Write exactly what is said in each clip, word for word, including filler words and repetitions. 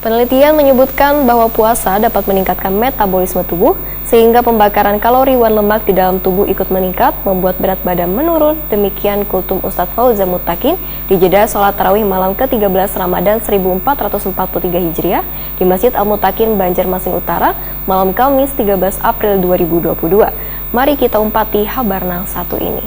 Penelitian menyebutkan bahwa puasa dapat meningkatkan metabolisme tubuh, sehingga pembakaran kalori wan lemak di dalam tubuh ikut meningkat, membuat berat badan menurun. Demikian kultum Ustadz Fauzan Mutakin di jeda sholat tarawih malam ke tiga belas Ramadan seribu empat ratus empat puluh tiga Hijriah di Masjid Al Mutakin, Banjarmasin Utara, malam Kamis tiga belas April dua ribu dua puluh dua. Mari kita umpati habar nang satu ini.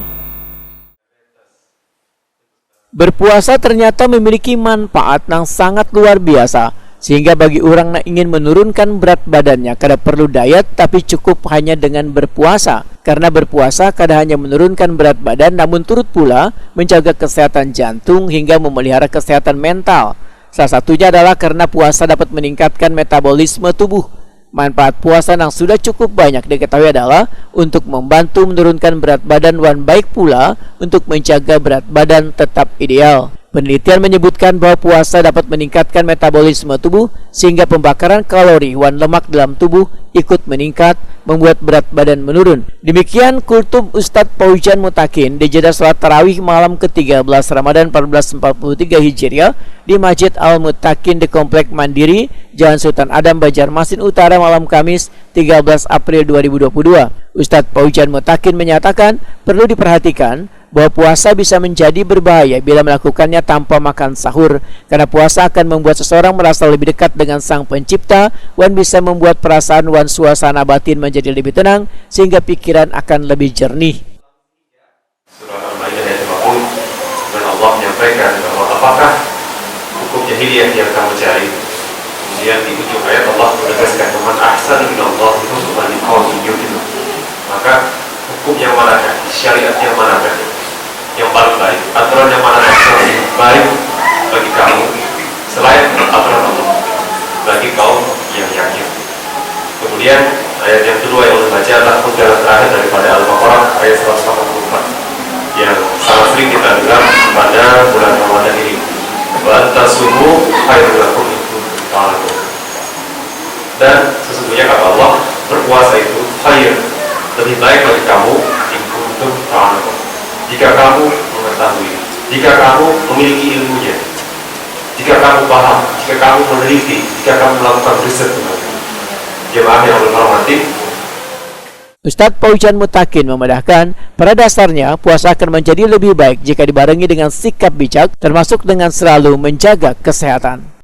Berpuasa ternyata memiliki manfaat nang sangat luar biasa, sehingga bagi urang nang ingin menurunkan berat badannya kada perlu diet, tapi cukup hanya dengan berpuasa. Karena berpuasa kada hanya menurunkan berat badan, namun turut pula menjaga kesehatan jantung hingga memelihara kesehatan mental. Salah satunya adalah karena puasa dapat meningkatkan metabolisme tubuh. Manfaat puasa nang sudah cukup banyak diketahui adalah untuk membantu menurunkan berat badan wan baik pula untuk menjaga berat badan tetap ideal. Penelitian menyebutkan bahwa puasa dapat meningkatkan metabolisme tubuh, sehingga pembakaran kalori wan lemak dalam tubuh ikut meningkat, membuat berat badan menurun. Demikian kultum Ustadz Paujan Mutakin di jeda sholat tarawih malam ke tiga belas Ramadan empat belas empat puluh tiga Hijriah di Masjid Al Mutakin di Komplek Mandiri, Jalan Sultan Adam, Banjarmasin Utara, malam Kamis tiga belas April dua ribu dua puluh dua. Ustadz Paujan Mutakin menyatakan perlu diperhatikan bahwa puasa bisa menjadi berbahaya bila melakukannya tanpa makan sahur, karena puasa akan membuat seseorang merasa lebih dekat dengan Sang Pencipta, wan bisa membuat perasaan wan suasana batin menjadi lebih tenang, sehingga pikiran akan lebih jernih. Surah Al-Maidah ayat lima puluh, dan Allah menyampaikan bahwa apakah hukum jahiliyah yang kamu cari? Kemudian di ujung ayat Allah menegaskan, "Wa man ahsanu minallahi hukman liqaumin yuqinun." Maka hukum yang manakah, syariat yang manakah yang paling baik, aturan yang manakah yang lebih baik bagi kamu selain aturan Allah bagi kaum yang yakin? Kemudian ayat yang kedua yang ulun baca adalah penggalan terakhir daripada Al-Baqarah ayat seratus delapan puluh empat yang sangat sering kita dengar pada bulan Ramadan ini. "Wa an tasumu khairul lakum in kuntum ta'lamun." Dan sesungguhnya kata Allah, berpuasa itu khair, lebih baik bagi kamu, in kuntum ta'lamun, jika kamu mengetahui, jika kamu memiliki ilmunya, jika kamu paham, jika kamu meneliti, jika kamu melakukan riset. Jemaah yang ulun hormati, Ustadz Paujan Mutakin memedahkan, pada dasarnya puasa akan menjadi lebih baik jika dibarengi dengan sikap bijak, termasuk dengan selalu menjaga kesehatan.